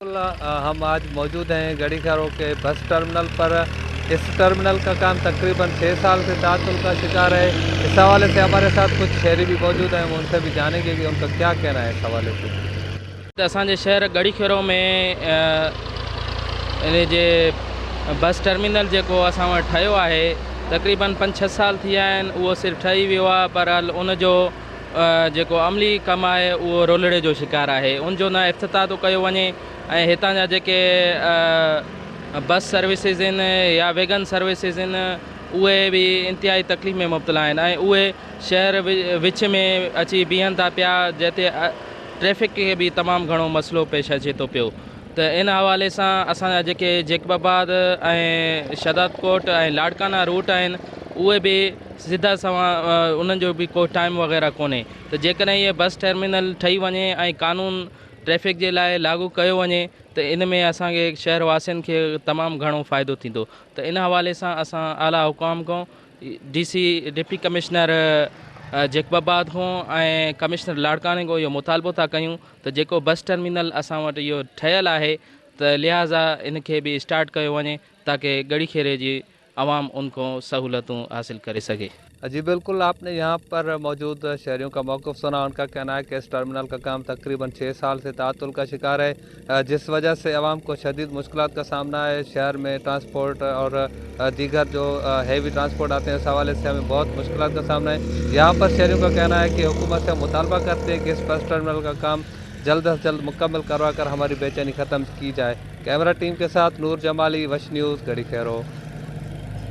हम आज मौजूद हैं गढ़ी खैरो के बस टर्मिनल पर। इस टर्मिनल का काम तकरीबन 6 साल से तातुल का शिकार है। इस हवाले से हमारे साथ कुछ शहरी भी मौजूद हैं, उनसे भी जानेंगे कि उनका क्या कहना है इस हवाले से। त असांजे शहर गढ़ी खेरो में इन जे बस टर्मिनल जेको असां वटि ठहियो आहे, तक़रीबन 5-6 साल थी विया आहिनि, उहो सिर्फ़ु ठही वियो आहे, पर उनजो जेको अमली कमु आहे उहो रोलड़े जो शिकार आहे। उनजो न इफ़्तिताह थो कयो वञे ऐं हितां जा जेके बस सर्विसिस आहिनि या वैगन सर्विसिस आहिनि उहे बि इंतिहाई तकलीफ़ में मुब्तला आहिनि ऐं उहे शहर विच में अची बीहनि था पिया, जंहिं ट्रैफिक खे बि तमामु घणो मसइलो पेश अचे थो पियो। त इन हवाले सां असांजा जेके जेकबाबाद ऐं शहदादकोट ऐं लाड़काना रूट आहिनि उहे बि सिधा सवां उन्हनि जो बि को टाइम वग़ैरह कोन्हे। त जेकॾहिं इहे बस टर्मिनल ठही वञे ऐं कानून ट्रैफिक जे लाइ लागू कयो वञे त इन में असांखे शहर वासियुनि खे तमामु घणो फ़ाइदो थींदो। त इन हवाले सां असां आला हुकाम खां, D C, deputy commissioner Jacobabad खां ऐं कमिश्नर लाड़काने खां इहो मुतालबो था कयूं त जेको बस टर्मिनल असां वटि इहो ठहियल आहे त लिहाज़ा इन खे बि स्टार्ट कयो वञे ताकि गढ़ी खेरे जी आवाम उनको सहूलियतूं हासिल करे सघे। जी बिल्कुल, आपने यहाँ पर मौजूद शहरियों का मौक़िफ़ सुना। उनका कहना है कि इस टर्मिनल का काम तकरीबन 6 साल से तातुल का शिकार है, जिस वजह से आवाम को शदीद मुश्किलात का सामना है। शहर में ट्रांसपोर्ट और दीगर जो हैवी ट्रांसपोर्ट आते हैं, उस हवाले से हमें बहुत मुश्किलात का सामना है। यहाँ पर शहरियों का कहना है कि हुकूमत से मुतालबा करते हैं कि इस बस टर्मिनल का काम जल्द अज जल्द मुकम्मल करवा कर हमारी बेचैनी ख़त्म की जाए। कैमरा टीम के साथ नूर जमाली, वश न्यूज़, गढ़ी खैरो।